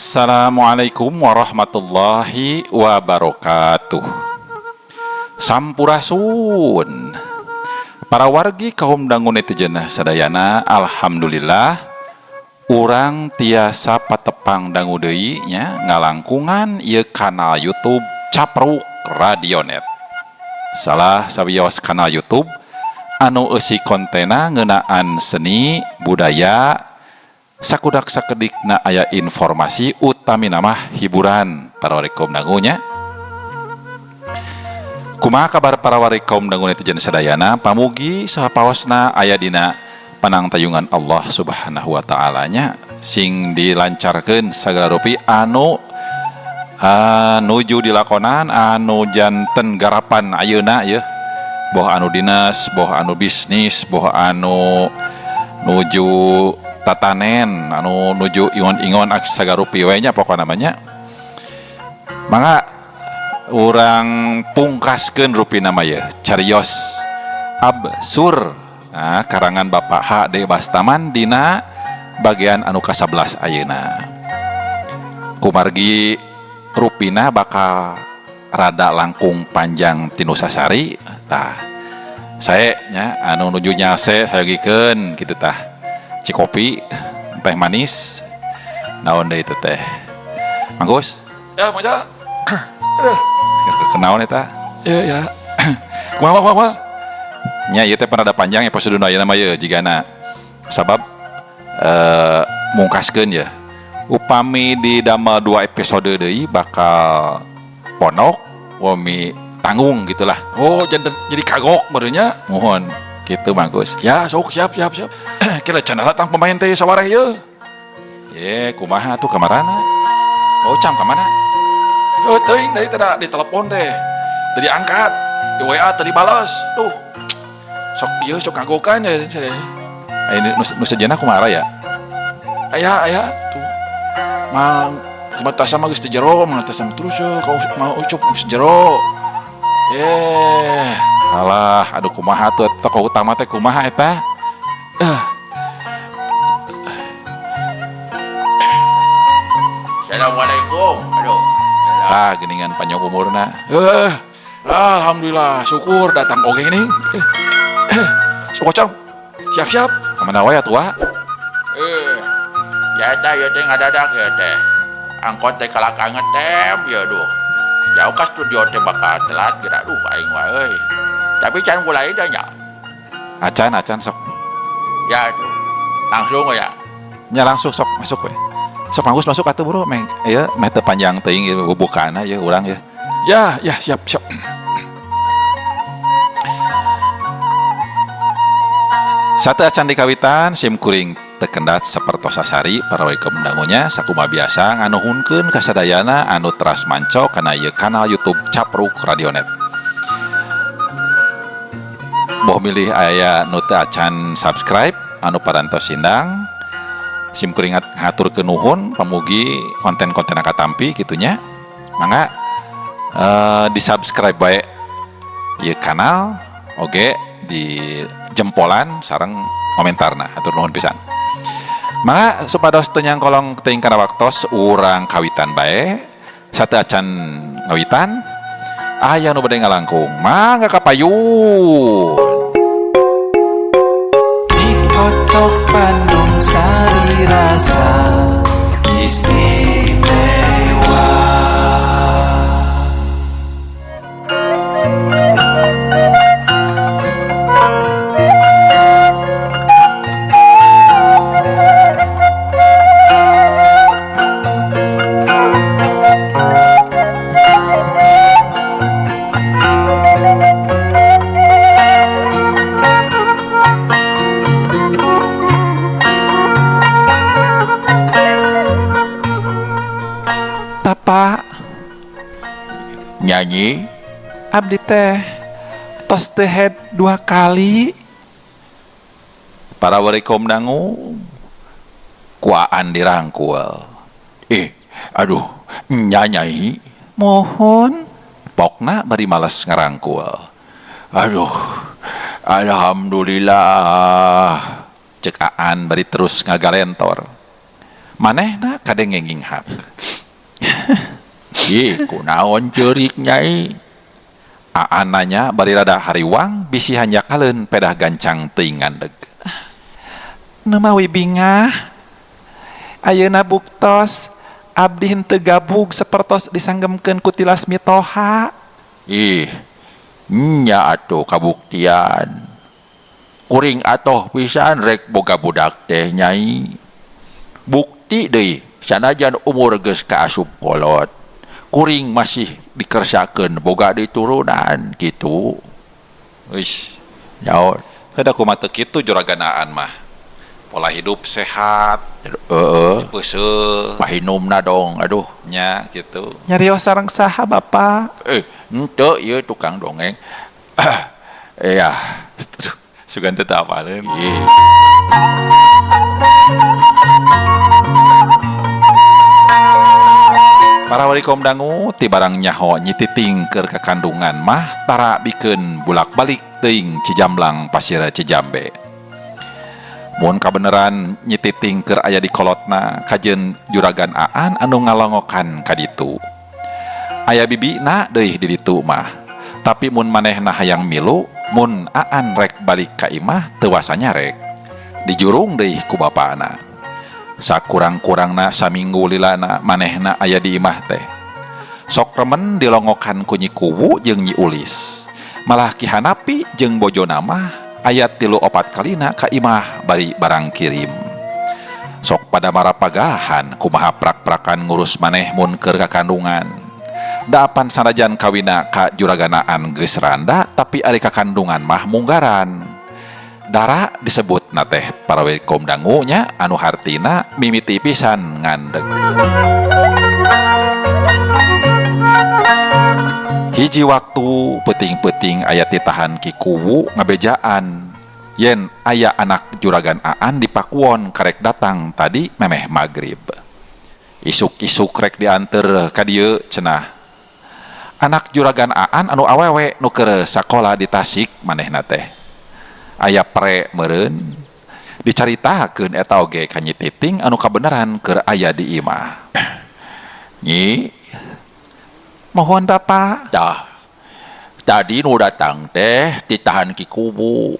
Assalamualaikum warahmatullahi wabarakatuh. Sampurasun. Para wargi kaum dangu netizen sadayana, alhamdulillah urang tiasa patepang dangu deui nya ngalangkungan ieu kanal YouTube Capruk Radionet. Salah sawios kanal YouTube anu eusi kontena ngeunaan seni, budaya, sakudak sakedikna aya informasi utamina mah hiburan para wargi kaum dangu nya. Kumaha kabar para wargi kaum dangu netizen sadayana, pamugi saha paosna aya dina panangtayungan Allah Subhanahu wa taala nya, sing dilancarkeun sagala rupi anu nuju dilakonan anu janten garapan ayeuna yeuh, boh anu dinas, boh anu bisnis, boh anu nuju tatanen, anu nuju ingon-ingon sagarupi we nya pokona mah nya. Mangga urang pungkaskeun rupina mah yeuh carios absur, nah, karangan Bapak HD Bastaman dina bagian anu ka-11 ayeuna. Kumargi rupina bakal rada langkung panjang tinu sasari tah sae nya anu nuju nyase sayogikeun kitu tah cikopi teh manis naon deui teh Manggus. Ya, Mang. Aduh. Kenaon eta? Ya, ya. Kumaha, kumaha, kumaha? Nya ieu teh rada panjang episode nu ayeuna mah yeuh jigana sabab mungkaskeun ya. Upami di damel 2 episode deui bakal pondok wami tanggung gitulah. Oh, jadi kagok meureunnya. Mohon gitu Manggus. Ya, sok siap siap siap. Kira cenah datang pemain teh sawareh ieu. Ye, kumaha tuh kamarana? Oh, cam ka mana? Oh, teuing tadi teh di telepon teh. Teu diangkat, di WA teu dibales. Duh. Sok ieu sok kagokan ya cenah. Aya nu sejenna kumaha ya? Aya aya tuh. Mang kumaha mah geus teu jero, mang tasa terus yo kau mau ucup geus jero. Eh, Alah, aduh kumaha tuh tokoh utama teh kumaha eta? Ah. Assalamualaikum. Aduh. Ah, geningan panjang umurna. Alhamdulillah, syukur datang oge ini. Sok kocang. Siap-siap. Kamana wae atuh? Ya teh, ya teh ngadadak ya teh. Angkot teh kalakah ngetem ya duh. Jauh ka studio teh bakal telat geura duh aing wae euy. Tapi can mulai dah nya. Acan, acan sok. Ya tuh. Langsung ya. Nya langsung sok masuk we. Sok Manggus masuk atuh bro, meh ieu meh teu panjang teuing ieu bubukana ieu urang ya. Ya, ya siap, siap. Satu acan dikawitan sim kuring tekendat sapertos sasari para wargi kaum dangunya sakumaha biasa nganuhunkeun kasadayana anu teras manco kana ieu kanal YouTube Capruk Radionet. Boh milih aya nu teu acan subscribe anu parantos sindang sim kuring ngaturkeun nuhun pamugi konten-konten katampi kitunya. Mangga di subscribe bae ieu kanal oge di jempolan sareng komentarna hatur nuhun pisan. Mangga supados teu nyangkolong teuing kana waktos urang kawitan bae sateu acan ngawitan aya nu bade ngalangkung mangga kapayun. Dikocok Bandung sari rasa istimewa. Bapak nyanyi abdi teh tos teh head 2 kali. Para wargi kaum dangu kuaan dirangkul. Aduh, nyanyai mohon pokna bari males ngarangkul. Aduh, alhamdulillah. Cek aan bari terus ngagalentor. Manehna kade ngenginghak. Ih, kunaon ceurik Nyai? Aan nanya bari rada hariwang bisi hanjakaleun pedah gancang teuing ngandeg. Nemawi bingah. Ayeuna buktos abdi henteu gabug sapertos disanggemkeun ku tilas mitoha. Ih, nya atuh kabuktian. Kuring atoh pisan rek boga budak teh Nyai. Bukti deui sanajan umur geus kaasup kolot. Kuring masih dikersakeun boga deui turunan kitu. Wis, Nyaon? heuda kumaha teu kitu juragan Aan mah. Pola hidup sehat, Heeh. peuseuh Pahinumna dong, aduh. nya gitu. Nyarios sareng saha Bapak? Henteu ieu tukang dongeng. Iya. Aduh, sugan teu teu apaleun. Ih. Para wali kaum dangu ti barang nyaho Nyi Titing keur kakandungan mah tara bikeun bulak-balik teuing Cijamblang pasir Cijambe. Mun kabeneran Nyi Titing keur aya di kolotna kajeun juragan Aan anu ngalongokan ka ditu. Aya bibina deui di ditu mah. Tapi mun manehna hayang milu, mun Aan rek balik ka imah teu wasa nyarek. Dijurung deui ku bapana. Sakurang-kurangna saminggu lilana manehna aya di imah teh. Sok remen dilongokan ku Nyi Kuwu jeung Nyi Ulis. Malah Ki Hanapi jeung bojona mah aya 3-4 kalina ka imah bari barang kirim. Sok pada marapagahan kumaha prak-prakan ngurus maneh mun keur kakandungan. Daapan sanajan kawina ka juraganaan geus randa tapi ari kakandungan mah munggaran. Dara disebut na teh para kaum dangu nya anu hartina mimiti pisan ngandeg. Hiji waktu peuting-peuting aya titahan Ki Kuwu ngabejaan yen aya anak juragan Aan di Pakuwon karek datang tadi memeh magrib. Isuk-isuk rek dianter ka dieu cenah. Anak juragan Aan anu awewe nu keur sakola di Tasik manehna teh. Aya pre meureun dicaritakeun eta oge ka Nyi Titing anu kabeneran keur aya di imah. Nyi, mohon Bapak. Dah. Tadi nu datang teh ditahan Ki Kuwu.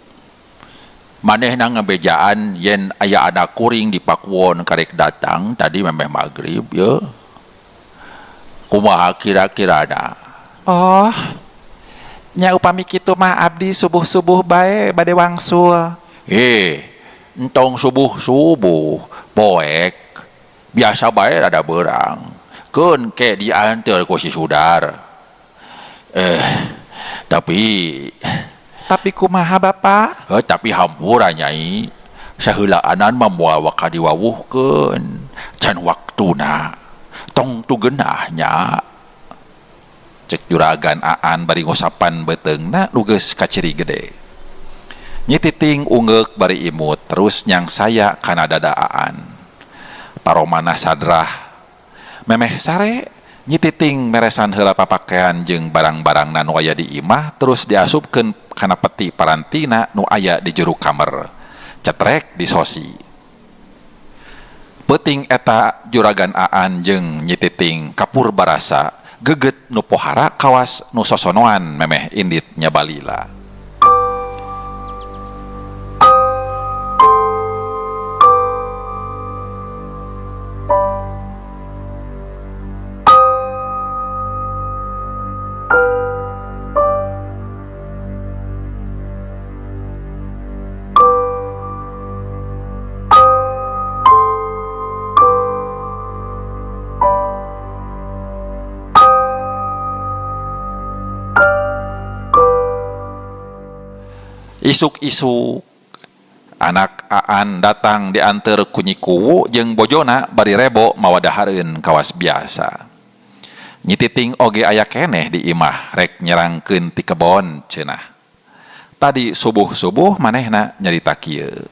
Manehna ngabejaan yen aya anak kuring di Pakuwon karek datang tadi memeh magrib ye. Kumaha kira-kirana? Oh. Nya upami kitu mah abdi subuh-subuh bae bade wangsul. Entong subuh-subuh, poek. Biasa bae rada beurang. Keun ke dianteur ku si Sudar. Tapi kumaha Bapak? Tapi hampura Nyai. Saheulaanan mah moal waka diwawuhkeun. Can waktuna. Tong tu geunah nya. Cek juragan Aan bari ngosapan beuteungna nu geus kaciri gede. Nyi Titing ungeuk bari imut terus nyang saya kana dada Aan. Paromana sadrah. Memeh sare Nyi Titing meresan heula papakean jeung barang-barangna nu aya di imah terus diasupkeun kana peti parantina nu aya di jero kamer. Cetrek di sosi. Peuting eta juragan Aan jeung Nyi Titing kapur barasa geget nu pohara kawas nu sosonoan memeh indit nyabalila. Isuk-isuk anak Aan datang dianter ku Nyi Kuwu jeung bojona bari rebo mawa dahareun kawas biasa. Nyi Titing oge aya keneh di imah rek nyerangkeun ti kebon cenah. Tadi subuh-subuh manehna nyarita kieu.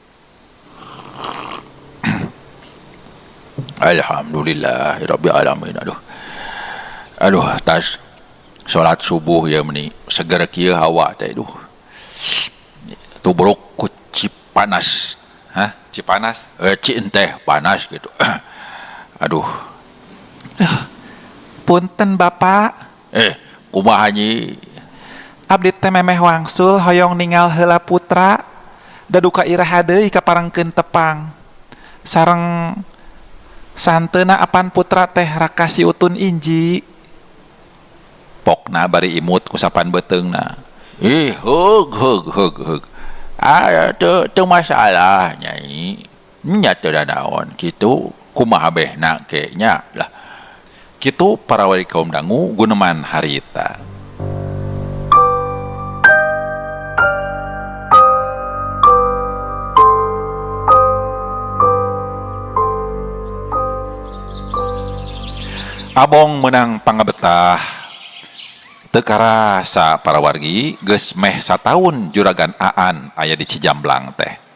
Alhamdulillahirabbil alamin. Aduh. Aduh, tas salat subuh ya meni seger kieu hawa teh duh. Tubruk ku Cipanas. Hah? Cipanas? Ci enteh panas gitu. Aduh. Punten Bapak. Eh, kumaha Nyi? Abdi teh memeh wangsul hoyong ningal heula putra da duka iraha deui kaparengkeun tepang. Sareng santeuna apan putra teh raka si Utun Inji. Pokna bari imut ku sapan beuteungna. Ih, heug heug heug heug. Ah, teu teu masalah Nyai. Nya teu naon kitu kumaha behna ke nya lah. Kitu para wali kaum dangu guneman harita. Abong menang pangabetah teu karasa para wargi geus meh sataun juragan Aan aya di Cijamblang teh.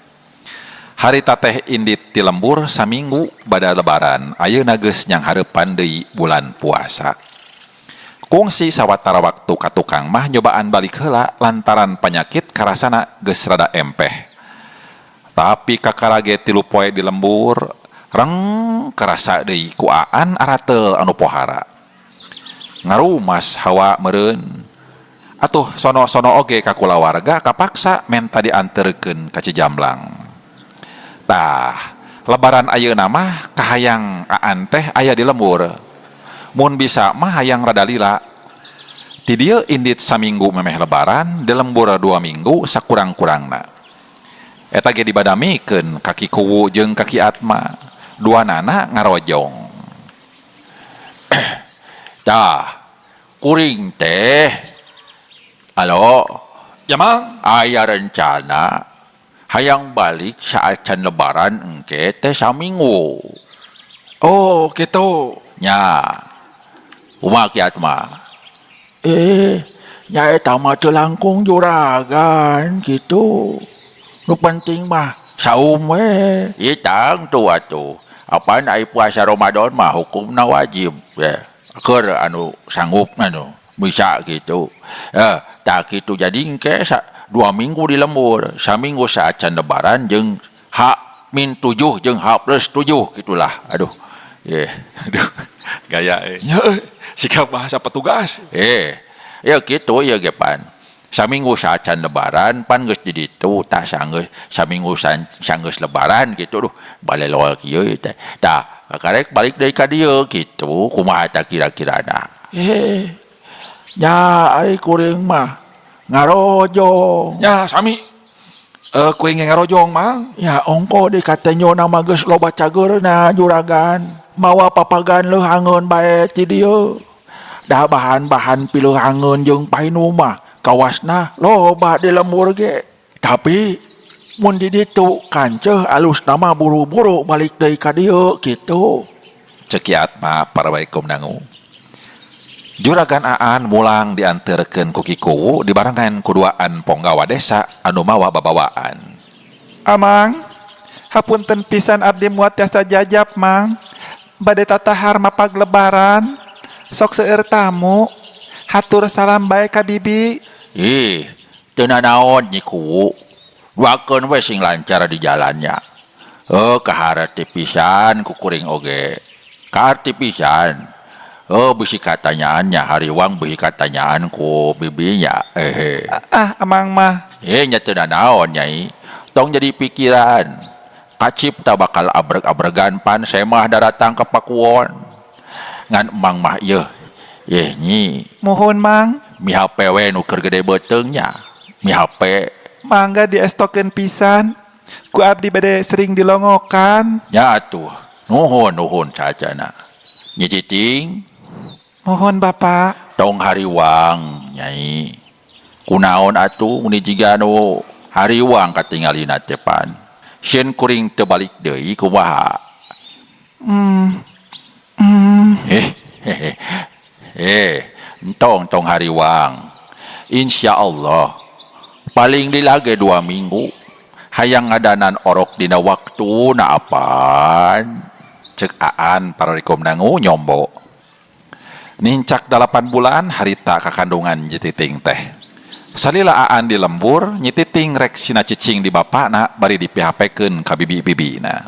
Harita teh indit ti lembur saminggu bada lebaran ayeuna geus nyanghareupan deui bulan puasa. Kungsi sawatara waktu ka tukang mah nyobaan balik heula lantaran panyakit karasana geus rada empeh. Tapi kakara ge 3 poe di lembur reng karasa deui ku Aan arateul anu pohara. Ngarumas hawa meureun. Atuh sono-sono oge ka kulawarga kapaksa menta dianterkeun ka Cijamblang. Tah, lebaran ayeuna mah kahayang Aan teh aya di lembur. Mun bisa mah hayang rada lila. Ti dieu indit saminggu memeh lebaran, di lembur 2 minggu sakurang-kurangna. Eta ge dibadamikeun ka Ki Kuwu jeung ka Ki Atma. Duanana ngarojong. Tah, kuring teh. Halo, Ya Mang. Aya rencana hayang balik saacan lebaran engke teh saminggu. Oh, gitu. Nya. Kumaha Ki Atma? Nya eta mah teu langkung juragan gitu. Nu penting mah saum we. Ieu tangtu atuh. Apaan ai puasa Ramadan mah hukumna wajib ya. Keur anu sanggupna nu bisa gitu. Tak gitu jadi engke 2 minggu di lembur, saminggu saacan lebaran jeung H min 7 jeung H plus 7 gitulah. Aduh. Ye. Aduh, gaya eh. Ya, sikap bahasa petugas. Ya gitu ya ge pan. Saminggu saacan lebaran pan geus di ditu tah sanggeus saminggu sanggeus lebaran gitu duh balelol kieu teh. Tah kakarek balik deui ka dieu gitu kumaha tah kira-kirana. Nya ari kuring mah ngarojong. Ya sami. Kuring ge ngarojong Mang. Ya ongko di katenyo nama geus loba cageurna juragan. Mawa papagan leuhangeun bae ti dieu. Dah bahan-bahan pileuhangeun jeung painum mah kawasna loba di lembur ge. Tapi mun di ditu kanceuh alus nama buru-buru balik deui ka dieu kitu. Ceuk Ki Atma para waikum dangu. Juragan Aan mulang dianterkeun ku Ki Kuwu dibarengan kuduaan ponggawa desa anu mawa babawaan. Amang, hapunten pisan abdi moal tiasa jajap Mang. Bade tatahar mapag lebaran, sok seueur tamu. Hatur salam bae ka bibi. Ih, teu nanaon Nyi Kuwu. Duakeun we sing lancar di jalannya. Kaharti pisan ku kuring oge. Kaharti pisan. Bisi katanyaannya hariwang bisi katanyaan ku bibinya. Ah, amang mah. Nya teu nanaon Nyai. Tong jadi pikiran. Kacipta bakal abreg-abregan pan semah daratang ke Pakuwon. Ngan emang mah ieu. Yeh Nyi. Muhun Mang. Mi HP we nu keur gede beuteung nya. Mi HP. Mangga diestokeun pisan. Ku abdi bade sering dilongokan. Nya atuh. Nuhun nuhun sacana. Nyi Titing. Mohon Bapak. Tong hariwang Nyai. Kunaon atuh muni jiga nu hariwang katingalina teh pan. Sieun kuring teu balik deui kumaha? Entong tong hariwang. Insya Allah paling dilage 2 minggu hayang ngadanan orok dina waktu na apaan? Cek Aan pararikum dangu nyombo. Nincak 8 bulan harita kakandungan Nyi Titing teh. Salila Aan di lembur, Nyi Titing rek sina cicing di bapakna bari dipihapekeun ka bibi-bibina.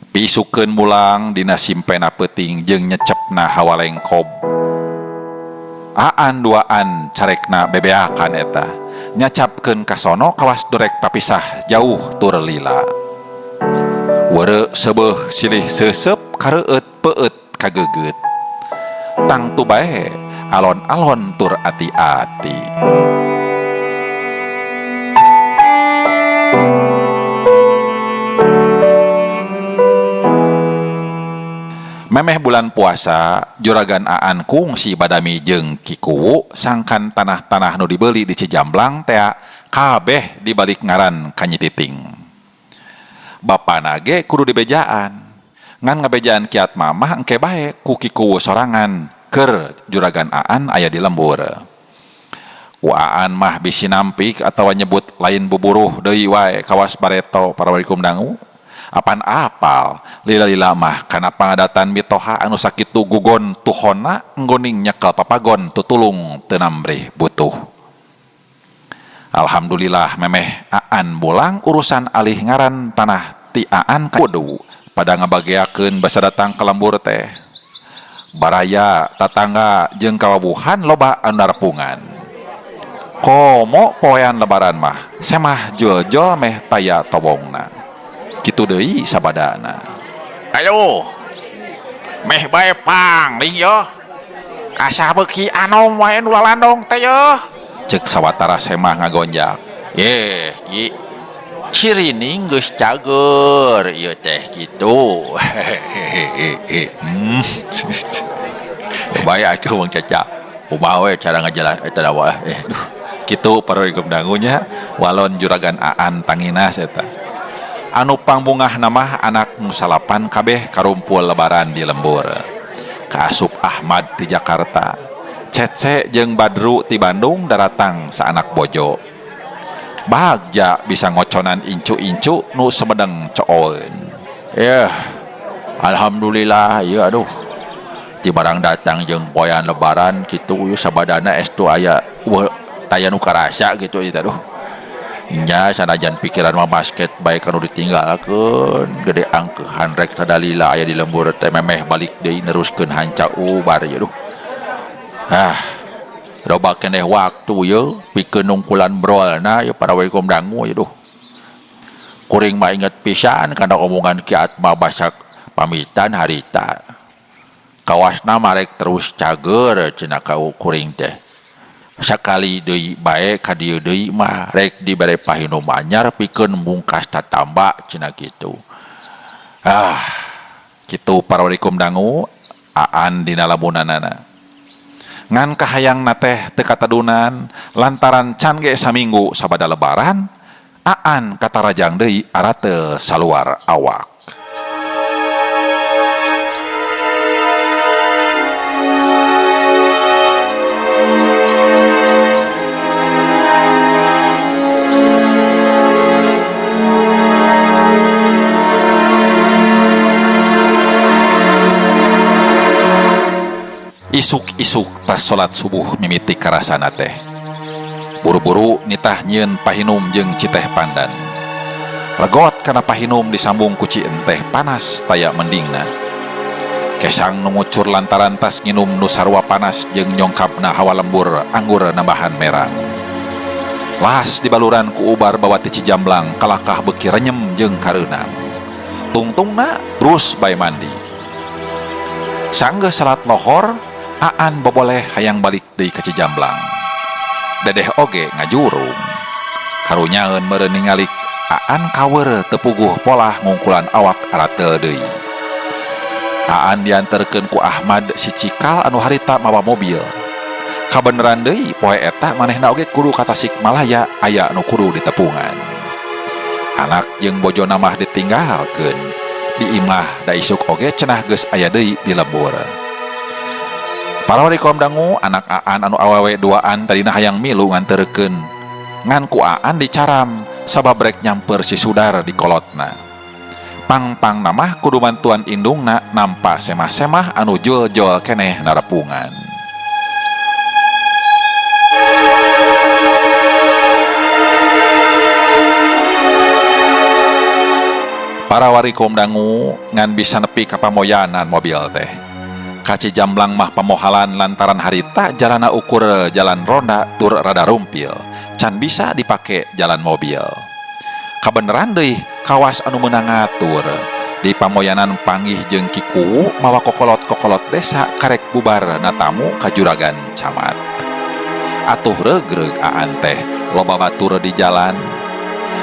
Piisukeun mulang dina simpena peuting jeung nyecepna hawa lengkob. Aan duaan carekna bebeakan eta. Nyacapkeun ka sono kawas dorek papisah jauh tur lila. Weureu seubeuh silih seuseup kareueut peueut kageugeut. Tangtu bae alon-alon tur ati-ati. Memeh bulan puasa, Juragan Aan kungsi badami jeung Ki Kuwu sangkan tanah-tanah nu dibeuli di Cijamblang tea kabeh dibalik ngaran ka Nyi Titing. Bapana ge kudu dibejaan. Ngan ngabejaan Ki Atma mah engke bae ku Ki Kuwu sorangan keur Juragan Aan aya di lembur. Ku Aan mah bisi nampik atawa nyebut lain buburuh deui wae kawas bareto parawarikum dangu. Apan apal lila-lila mah kana pangadatan mitoha anu sakitu gugon tuhona enggoning nyekel papagon tutulung teu namrih butuh. Alhamdulillah memeh Aan mulang urusan alih ngaran tanah ti Aan ka kudu pada ngabageakeun basa datang ka lembur teh. Baraya, tatangga jeung kawawuhan loba anu narapungan. Komo poean lebaran mah semah jol-jol meh taya tobongna. Kitu deui sabadana. Ayo. Meh bae pangling yo. Asa beuki anom wae nu lalandong teh yo. Ceuk sawatara semah ngagonjak. Yeh, Ki. Cirining geus cager ieu teh kitu. Hehehe. Bae atuh Mang Caca. Kumaha we cara ngajelas eta dawa eh. Duh, kitu parorigom dangunya walon Juragan Aan tanginas eta. Anu pangbungahna mah anak nu salapan kabeh karumpul lebaran di lembur. Kaasup Ahmad ti Jakarta, Cece jeung Badru ti Bandung daratang saanak bojo. Bagja bisa ngoconan incu-incu nu semedeng cooeun. Yeh, alhamdulillah ieu aduh. Ti barang datang jeung poean lebaran kitu sabadana estu aya taya nu karasa kitu ieu teh aduh. Nya sanajan pikiran mah basket bae kanu ditinggalkeun gede angkeuhan rek sadalila aya di lembur teh memeh balik deui neruskeun hanca ubar ieu duh. Ah, loba keneh waktu ieu pikeun nungkulan brolna ieu para walikum dangu ieu duh. Kuring mah inget pisan kana omongan Ki Atma basak pamitan harita. Kawasna marek terus cager cenah ka kuring teh. Sakali deui bae ka dieu deui mah rek dibere pahinum anyar pikeun mungkas tatamba cenah kitu. Ah, kitu parwarikum dangu Aan dina lamunanana. Ngan kahayangna teh teu katadunan lantaran can ge saminggu sabada lebaran Aan katarajang deui arate saluar awak. Isuk-isuk tas salat subuh mimiti karasana teh. Buru-buru nitah nyieun pahinum jeung citeh pandan. Legot kana pahinum disambung ku ci enteh panas taya mendingna. Kesang nu ngucur lantaran tas nginum nu sarua panas jeung nyongkapna hawa lembur anggur nambahan merang. Las dibaluran ku ubar bawa ti Cijamblang kalakah beuki renyem jeung kareunang. Tungtungna terus bae mandi. Sanggeus salat lohor, Aan boboleh hayang balik deui ka Cijamblang. Dedeh oge ngajurung. Karunyaeun meureun ningalik Aan kawer teu puguh polah ngungkulan awak arateul deui. Aan dianterkeun ku Ahmad si Cikal anu harita mawa mobil. Kabeneran deui poe eta manehna oge kudu ka Tasikmalaya aya nu kudu ditepungan. Anak jeung bojona mah ditinggalkeun di imah da isuk oge cenah geus aya deui di lembur. Para warikom dangu anak Aan anu awewe duaan tadina hayang milu nganterkeun. Ngan ku Aan dicaram sabab rek nyamper si Sudar di kolotna. Pang-pang namah kudu bantuan indungna nampa semah-semah anu jol-jol keneh narapungan. Para wari kaum dangu ngan bisa nepi ka pamoyanan mobil teh. Ka Cijamblang mah pamohalan lantaran harita jalana ukur jalan ronda tur rada rumpil. Can bisa dipake jalan mobil. Kabeneran deui kawas anu meunang ngatur. Di pamoyanan panggih jeung Ki Kuwu mawa kokolot-kokolot desa karek bubar natamu ka juragan camat. Atuh regreg aan teh loba batur di jalan.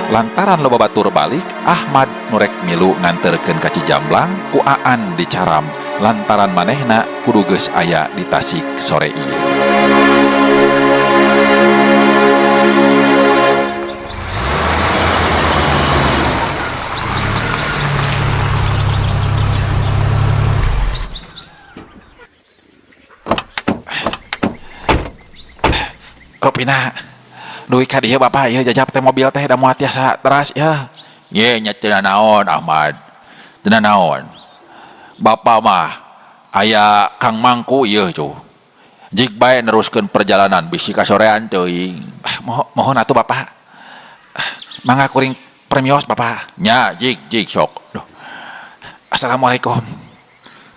Lantaran loba batur balik, Ahmad nu rek milu nganterkeun ka Cijamblang ku Aan dicaram lantaran manehna kudu geus aya di Tasik sore ieu. Rupina duit ka dieu Bapak ieu jajap teh mobil teh da moal tiasa teras ya. Ye nya teu naon Ahmad. Teu naon. Bapak mah aya Kang Mangku ieu tuh. Jik bae neruskeun perjalanan bisi kasorean teuing. Mohon atuh Bapak. Mangga kuring permios Bapak. Nya jik jik sok. Duh. Assalamualaikum.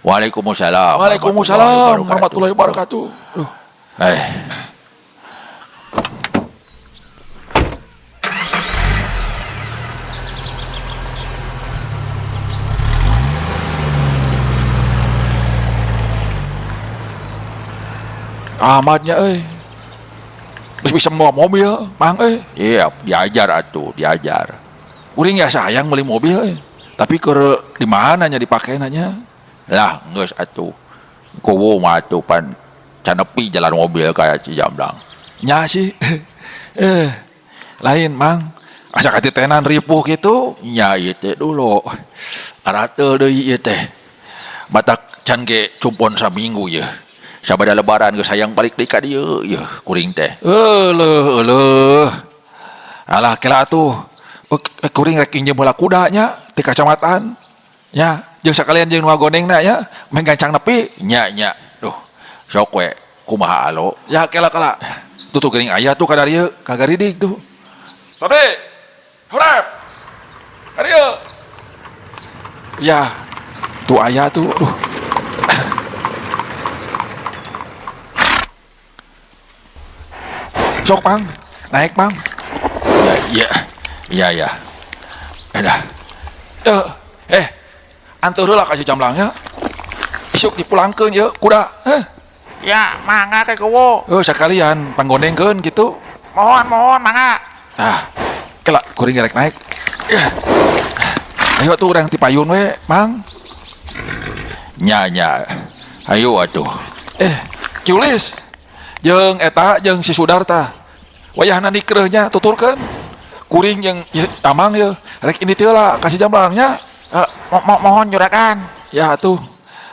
Waalaikumsalam. Waalaikumsalam warahmatullahi wabarakatuh. Duh. Ahmadnya euy. Geus bisa mawa mobil, Mang euy. Iya, diajar atuh, diajar. Kuring ya sayang beli mobil euy. Tapi keur di mana nya dipakena nya? Lah, geus atuh. Kuwu mah atuh pan can nepi jalan mobil ka Cijamblang. Nya sih. Lain, Mang. Asa katitenan ripuh kitu. Nya ieu teh dulu. Arateul deui ieu teh. Batak can ge cumpon saminggu ieu. Sabada lebaran geus hayang balik deui ka dieu ieu kuring teh. Euleuh euleuh. Alah kela atuh. Kuring rek injem heula kuda nya ti kacamatan. Nya, jeung sakalian jeung nu ngagondengna nya, meh gancang nepi. Nya nya. Duh, sok we kumaha alo. Ya kela kela. Tuh tuh geuning aya tuh ka dieu, ka garidig tuh. Sabi. Hurep. Ka dieu. Ya, tuh aya tuh. Duh. Sok, Mang. Naik, Mang. Ya, ya, ya, ya. Dah. Anteur heula ka Cijamblangnya. Isuk dipulangkeun ye kuda. Ya, mangga ke kuwu. Sekalian panggondengkeun gitu. Mohon, mohon mangga. Ah, kela kuring rek naik. Ya. Ayo tuh urang ti payun we, Mang. Nya, nya. Ayo atuh. Kiulis. Jeung eta jeung si Sudarta. Wayahna nikreuhnya tuturkeun. Kuring jeung Amang ye rek ini teh lah ka Cijamblangnya. Mohon juragan. Ya atuh.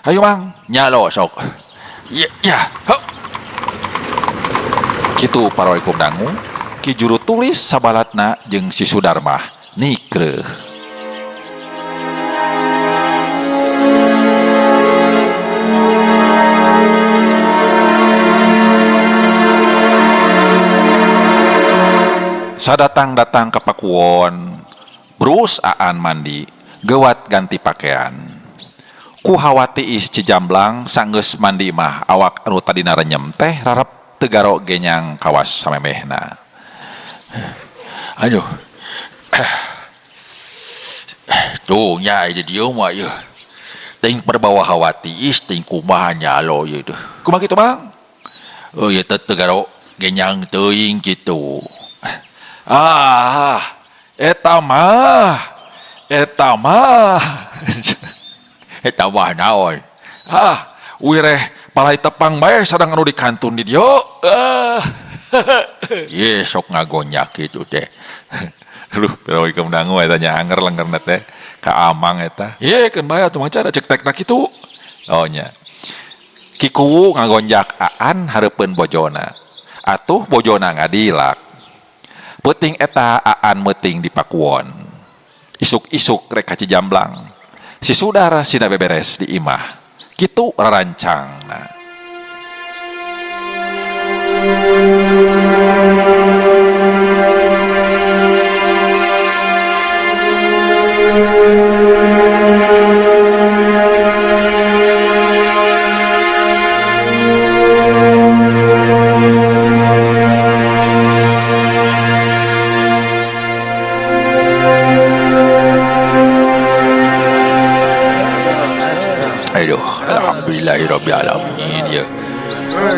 Ayo Mang. Nya lo sok. Ya, ya. Hup. Kitu para kaum dangu, Ki juru tulis sabalatna jeung si Sudarmah nikreuh. Sadatang-datang ke Pakuwon, brus Aan mandi, gewat ganti pakaian. Ku hawa tiis Cijamblang sanggeus mandi mah awak anu tadina renyem teh rarap teu garo genyang kawas samemehna. Aduh. Tuh nya di dieu mah ieu. Ting perbawa hawa tiis ting kumaha nya alo ieu teh. Kumaha kitu, Mang? Oh ieu teh teu garo genyang teuing kitu. Ah, eta mah. Eta mah. Eta mah naon? Ah, wireh palai tepang bae sadang anu dikantun di dieu. Ah. Ye sok ngagonyak kitu teh. Aduh, pero ieu dangu eta nya anger lengerna teh ka Amang eta. Ye keun bae atuh maca da cek tekna kitu. Oh nya. Ki Kuwu ngagonjak Aan hareupeun bojona. Atuh bojona ngadilak. Peuting eta Aan meuting di Pakuwon. Isuk-isuk rek ka Cijamblang. Si Sudar sina beberes di imah. Kitu rarancangna.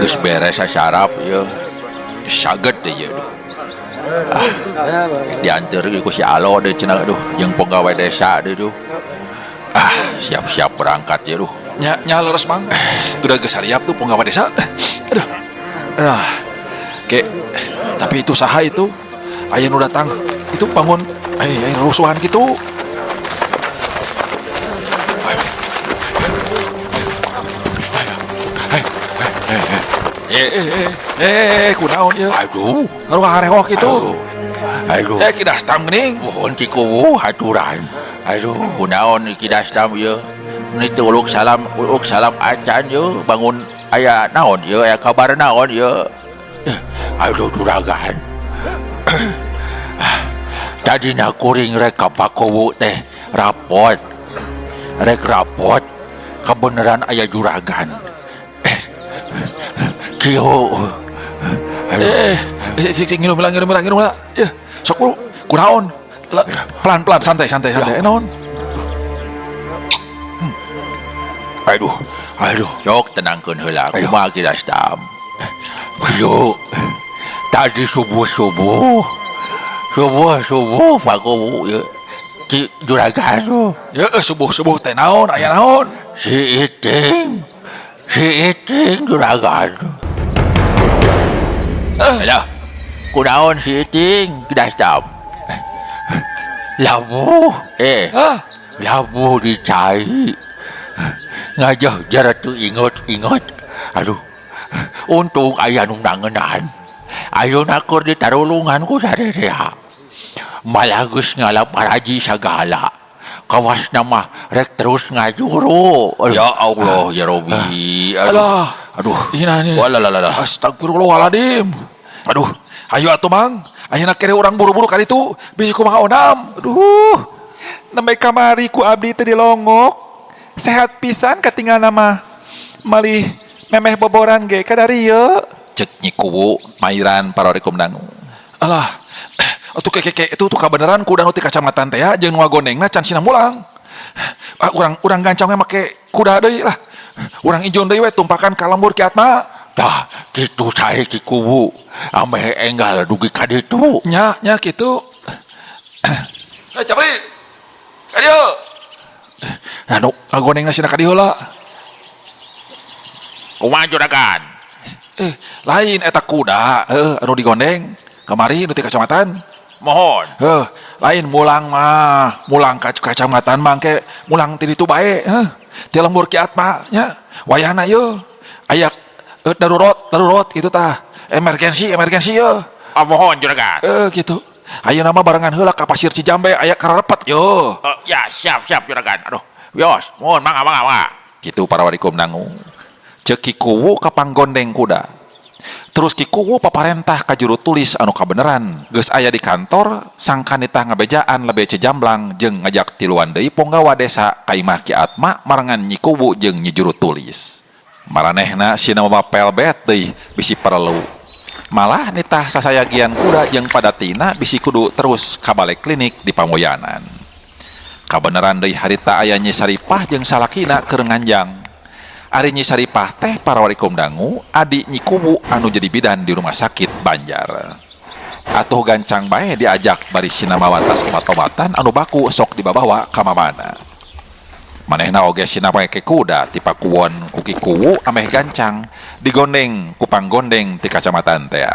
Geus beres sasarap ieu. Saget deui ieu duh. Ah, dianteur ku si Alo deui cenah duh jeung pegawai desa deui duh. Ah, siap-siap berangkat ya duh. Nya nya leres Mang. Udah geus sariap tuh punggawa desa. Aduh. Ah. Ke tapi itu saha itu? Aya nu datang. Itu bangun aya rusuhan gitu. Kunaon ieu? Aduh, Ngaruh harehok itu. Aduh. Ki Dastam geuning. Mohon Ki Kuwu haturan. Aduh, kunaon Ki Dastam ieu? Ini teu uluk salam acan ieu, bangun aya naon ieu, aya kabar naon ieu? Aduh juragan. Tadina kuring rek ka Pakuwu teh rapot. Rek rapot kebenaran aya juragan. Kieu. Sing nginum lah, nginum lah, nginum lah. Ya, sok kunaon? Pelan-pelan, santai, santai, santai. Naon? Aduh, aduh, sok tenangkeun heula. Kumaha Ki Dastam? Yuk, tadi subuh-subuh, subuh-subuh Pakuwu ya. Ki juragan. Ya, subuh-subuh teh naon, aya naon? Si Iting juragan. Alah, kunaon si Iting Ki Dastam? Labuh, labuh dicai. Ngajah jarak tu ingot-ingot. Aduh, untung aya nu nangenan. Ayeuna keur ditarulungan ku sarerea. Malah geus ngalap paraji sagala. Kawasna mah rek terus ngajuru. Ya Allah ya Robi. Alah, aduh. Ina nih. Walalala. Astagfirullahaladzim. Aduh, ayo atuh Mang. Ayeuna kere urang buru-buru ka ditu, bisi kumaha onam. Aduh, nembe kamari ku abdi teh dilongok. Sehat pisan katinggalna mah. Malih memeh boboran ge kadarieu. Cek Nyi Kuwu mairan parorikum dangu. Alah, atuh ke itu tuh kabeneran kuda nu ti kacamatan teh ya jeung nu ngagondengna can sina mulang. Ah, urang gancangnya make kuda deui lah. Urang ijon deui we tumpakan ka lembur Ki Atma. Tah, kitu sae Ki Kuwu. Ameh enggal dugi ka ditu. Nya, nya kitu. Capri. Ka dieu. Anu ngagondengna sina ka dieu heula. Kumaha juragan? Lain eta kuda, anu digondeng kamari nu ti kacamatan. Mohon. Lain mulang mah, mulang ka kacamatan mangke mulang ti ditu bae, Ti lembur Ki Atma nya. Wayahna ieu aya darurat kitu tah. Emergensi ieu. Ah, mohon juragan. Kitu. Ayeuna mah barengan heula ka Pasir Cijambe aya kararepet yo. Ya, siap juragan. Aduh, wios, mohon mangga mangga. Kitu para warikum dangu. Ceuk Ki Kuwu ka panggondeng kuda. Terus Ki Kuwu paparentah ka juru tulis anu kabeneran geus aya di kantor sangkan nitah ngabejaan lebe Cijamblang jeung ngajak tiluan deui ponggawa desa ka imah Ki Atma marengan Nyi Kuwu jeung Nyi juru tulis. Maranehna sina mah pelbet deui bisi perlu. Malah nitah sasayagian kuda jeung padatina bisi kudu terus ka bale klinik di Pamoyanan. Kabeneran deui harita aya Nyi Saripah jeung salakina keur nganjang. Ari Nyi Saripah teh para warikum dangu adi Nyi Kuwu anu jadi bidan di rumah sakit Banjar. Atuh gancang bae diajak bari sina mawa tas obat-obatan anu baku sok dibabawa ka mamana. Manehna oge sina make kuda ti Pakuwon ku Ki Kuwu ameh gancang digondeng ku panggondeng ti kacamatan tea.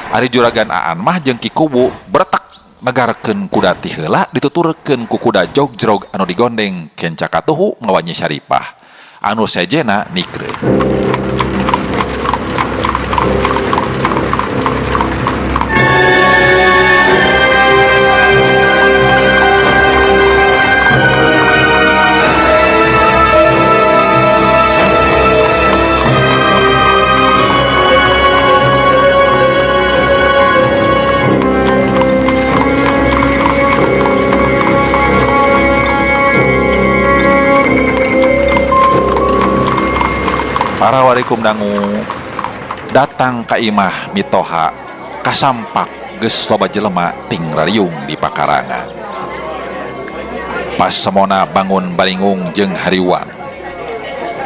Ari juragan Aan mah jeung Ki Kuwu bretek negarkeun kuda ti heula dituturkeun ku kuda jogjrog anu digondeng kenca katuhu mawa Nyi Saripah. Anu sejena nikre. Para warikum dangu datang ka imah mitoha kasampak geus loba jelema ting rariung di pakarangan. Pas semona bangun baringung jeung hariwang.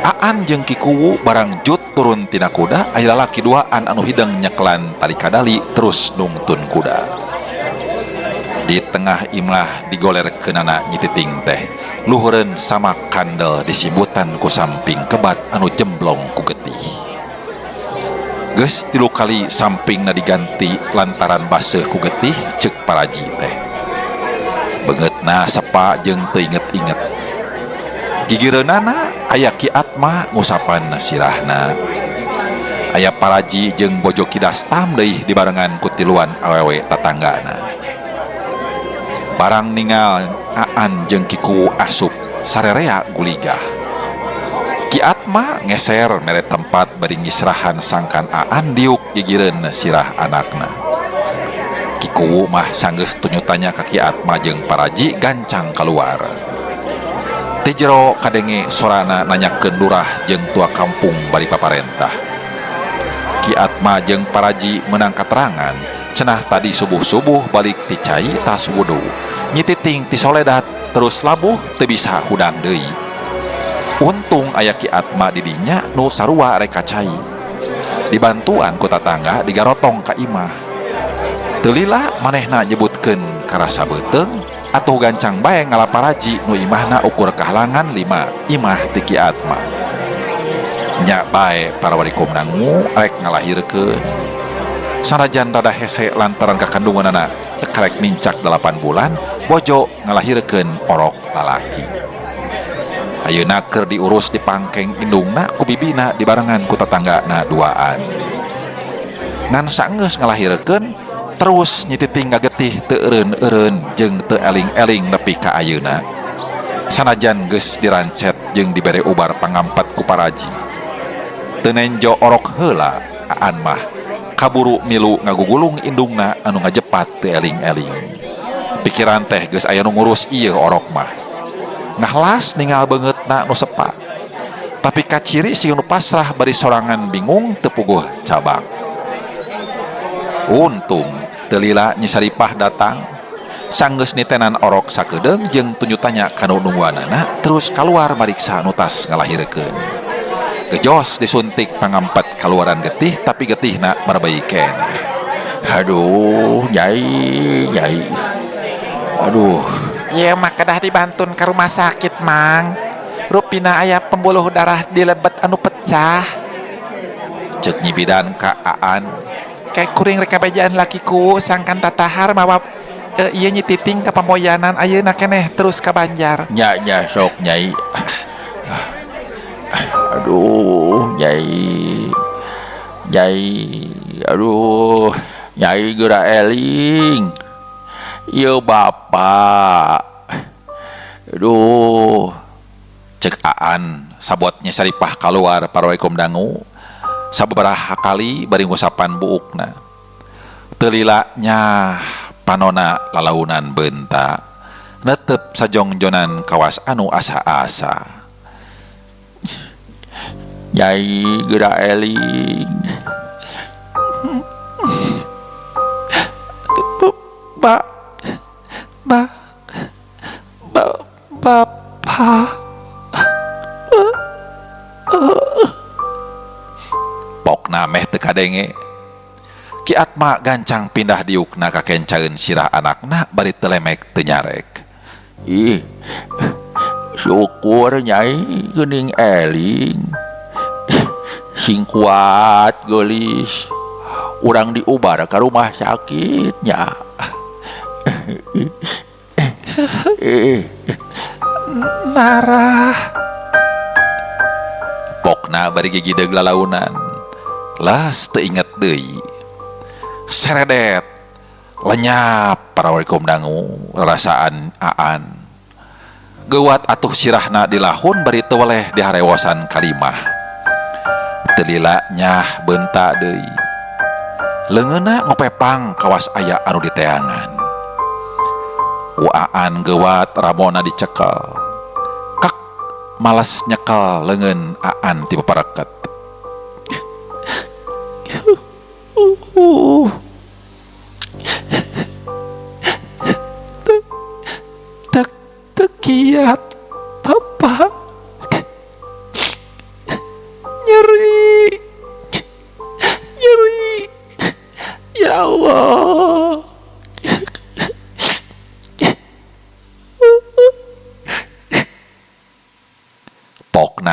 Aan jeung Ki Kuwu barang jut turun tina kuda aya lalaki duaan anu hideng nyekelan tali kadali terus nungtun kuda. Di tengah imah digolerkeunana Nyi Titing teh luhureun samak kandel disimbutan ku samping kebat anu jemblong ku getih. Geus 3 kali sampingna diganti lantaran baseuh ku getih ceuk paraji teh. Beungeutna sepa jeung teu inget-inget. Gigireunana aya Ki Atma ngusapan sirahna. Aya paraji jeung bojo Ki Dastam deui dibarengan ku tiluan awewe tatanggana. Barang ningal Aan jeung Ki Kuwu asup sarerea guligah. Ki Atma ngeser mere tempat bari ngisrahan sangkan Aan diuk gigireun sirah anakna. Ki Kuwu mah sanggeus tunyutanya ka Ki Atma jeung paraji gancang kaluar. Ti jero kadenge sorana nanyakeun lurah jeung tua kampung bari paparentah. Ki Atma jeung paraji meunang katerangan cenah tadi subuh-subuh balik ti cai tas wudu. Nyi Titing ti soledat terus labuh teu bisa hudang deui. Untung aya Ki Atma di dinya nu sarua rek ka cai. Dibantuan ku tatangga digarotong ka imah. Teu lila manehna nyebutkeun karasa beuteung atuh gancang bae ngalaparaji nu imahna ukur kahalangan 5 imah ti Ki Atma. Nya bae para warikum dangu rek ngalahirkeun. Sanajan rada hese lantaran kakandunganana karek nincak 8 bulan, bojo ngalahirkeun orok lalaki. Ayeuna keur diurus di pangkeng indungna ku bibina dibarengan ku tatanggana duaan. Ngan sanggeus ngalahirkeun terus Nyi Titing ngagetih teu eureun-eureun jeung teu eling-eling nepi ka ayeuna. Sanajan geus dirancet jeung dibere ubar pangampat ku paraji. Teu nenjo orok heula Aan mah kaburu milu ngagugulung indungna anu ngajepat teu eling-eling. Pikiran teh geus aya nu ngurus ieu orok mah. Ngahlas ningal beungeutna nu sepa. Tapi kaciri si nu pasrah bari sorangan bingung teu puguh cabang. Untung teu lila Nyi Saripah datang. Sanggeus nitenan orok sakedeung jeung tunyutanya ka nu nungguanana terus kaluar mariksa nu tas ngalahirkeun. Gejos disuntik pangampat kaluaran getih tapi getihna marbei keneh. Aduh, Nyai, Nyai. Aduh. Ieu mah kedah dibantun ka rumah sakit, Mang. Rupina aya pembuluh darah di lebet anu pecah. Ceuk Nyi Bidan ka Aan. Kayak kuring rek kabejaan lakiku sangkan tatahar mawa ieu Nyi Titing ka pamoyanan ayeuna keneh terus ka Banjar. Nya nya sok Nyai. Aduh, Nyai. Nyai, aduh, Nyai geura eling. Ieu bapak. Aduh, cek Aan sabot Nyi Saripah kaluar parwaikum dangu. Sababaraha kali bari ngusapan buukna. Teu lila nyah panona lalaunan beunta. Netep sajongjonan kawas anu asa-asa. Nyai geura eling. Ba ba ba bapa. Pokna meh teu kadenge. Ki Atma gancang pindah diukna ka kencaeun sirah anakna bari teu lemek teu nyarek. Ih, syukur Nyai geuning eling. Sing kuat geulis. Urang diubar ka rumah sakit nya. Narah. Pokna bari gigideg lalaunan. Las teu inget deui. Seredet lenyap para warikum dangu rarasaan Aan. Geuwat atuh sirahna dilahun bari teu weleh diharewosan kalimah. Teu lila nyah beunta deui. Leungeunna ngopepang kawas aya anu diteangan. Ku Aan geuwat ramona dicekel. Kek malas nyekel leungeun Aan ti papareket. Tekiat papa.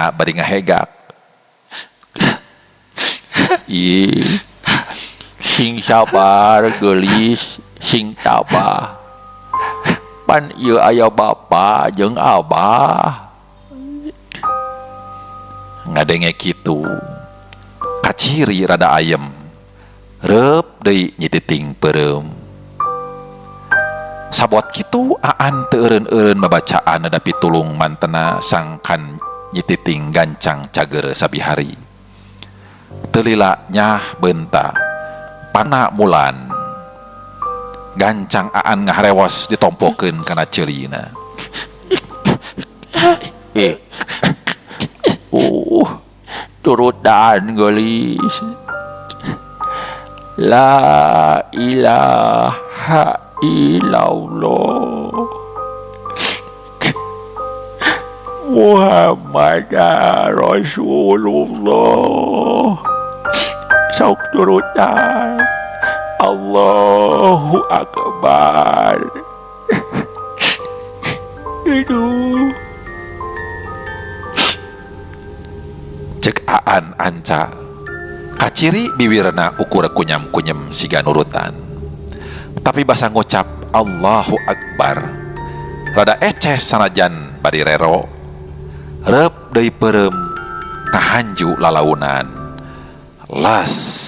Indungna bari ngahegak. Ih, sing sabar geulis, sing tabah. Pan ieu aya bapa jeung abah. Ngadenge kitu kaciri rada ayem, reup deui nyititing peureum. Sabot kitu Aan teu eureun-eureun babacaan neda pitulung mantena sangkan nyititing gancang cageureuh sabihari. Teu lila nyah beunta pana mulan. Gancang Aan ngaharewos ditompokeun kana ceulina. Turutan geulis. La ilaha illallah Muhammad Rasulullah. Sok turutan. Allahu Akbar. Aduh. Cek Aan anca. Kaciri biwirna ukur kunyam-kunyam siga nurutan. Tapi basa ngucap Allahu Akbar. Rada eces sanajan bari rero. Reup deui peureum kahanju lalaunan. Las.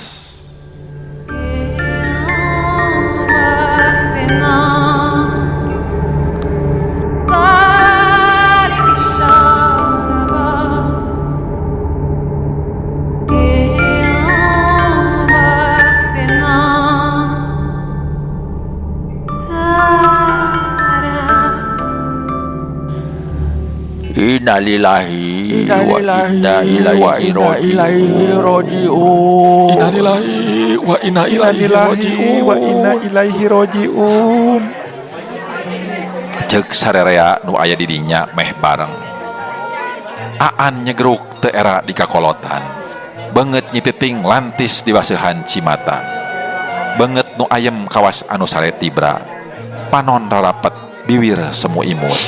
Innalillahi wa inna ilaihi raji'un. Innalillahi wa inna ilaihi raji'un. Wa inna ilaihi raji'un. Ceuk sarerea nu aya di dinya meh bareng. Aan nyegruk teu era di kakolotan. Beungeut nyititing lantis dibaseuhan cimata. Beungeut nu ayem kawas anu sare tibra. Panon rarapet biwir semu imut.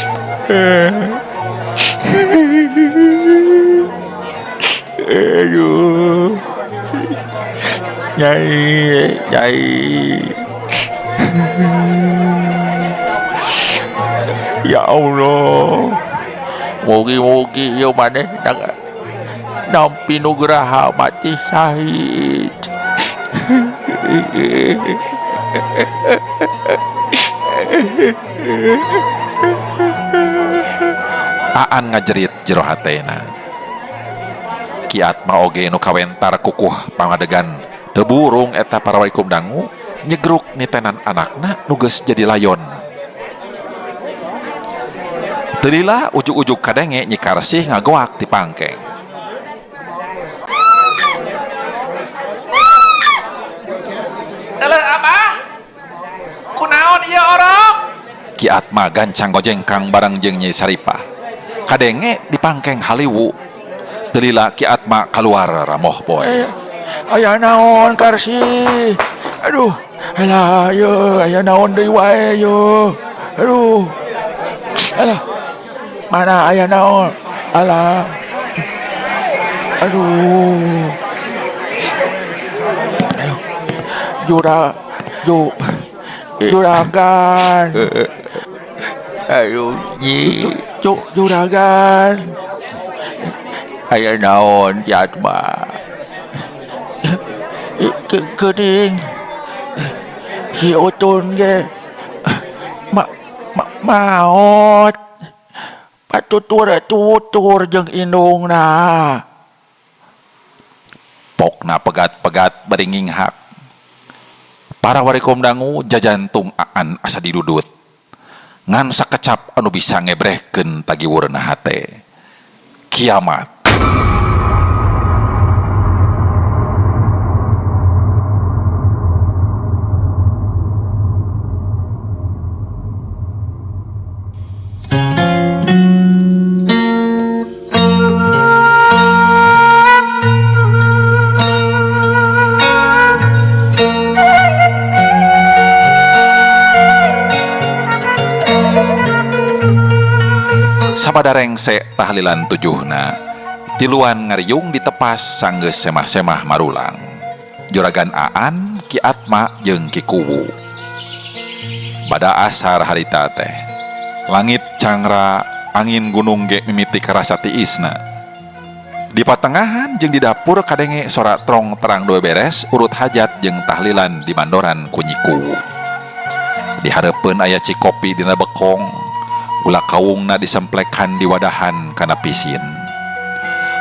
Aduh, nyai, nyai. Ya Allah, mugi-mugi ieu maneh nampi nugraha mati syahid. Aan ngajerit jero hatena. Ki Atma oge nu kawentar kukuh pangadegan teu burung eta parawaikum dangu nyegruk nitenan anakna nu geus jadi layon. Teu lila ujug-ujug kadenge Nyi Karsih ngagoak ti pangkeng. Eleuh abah, kunaon ieu orok? Ki Atma gancang gojengkang bareng jeung Nyi Saripah. Kadenge di pangkeng haliwu. Teu lila Ki Atma kaluar ramoh poe. Aya naon Karsi? Aduh, alah ye, aya naon deui wae ye. Aduh. Alah. Mana aya naon? Alah. Aduh. Aduh. Juragan. Aduh, nyi. Juragan. Aya naon Ki Atma? Geuning si Utun ge maot. Patutur-tutur jeung indungna. Pokna pegat-pegat bari nginghak. Para warikum dangu jajantung Aan asa didudut. Ngan sakecap anu bisa ngebrehkeun tagiwurna hate. Kiamat. Sabada rengse tahlilan tujuhna Tiluan ngariung ditepas sanggeus semah-semah marulang. Juragan Aan, Ki Atma jeung Ki Kuwu. Bada asar harita teh. Langit cangra, angin gunung ge mimiti karasa tiisna. Di patengahan jeung di dapur kadenge sora trong terang dua beres urut hajat jeung tahlilan di mandoran ku Nyi Kuwu. Di hareupeun aya cikopi dina bekong, gula kawungna disemplekan di wadahan kana pisin.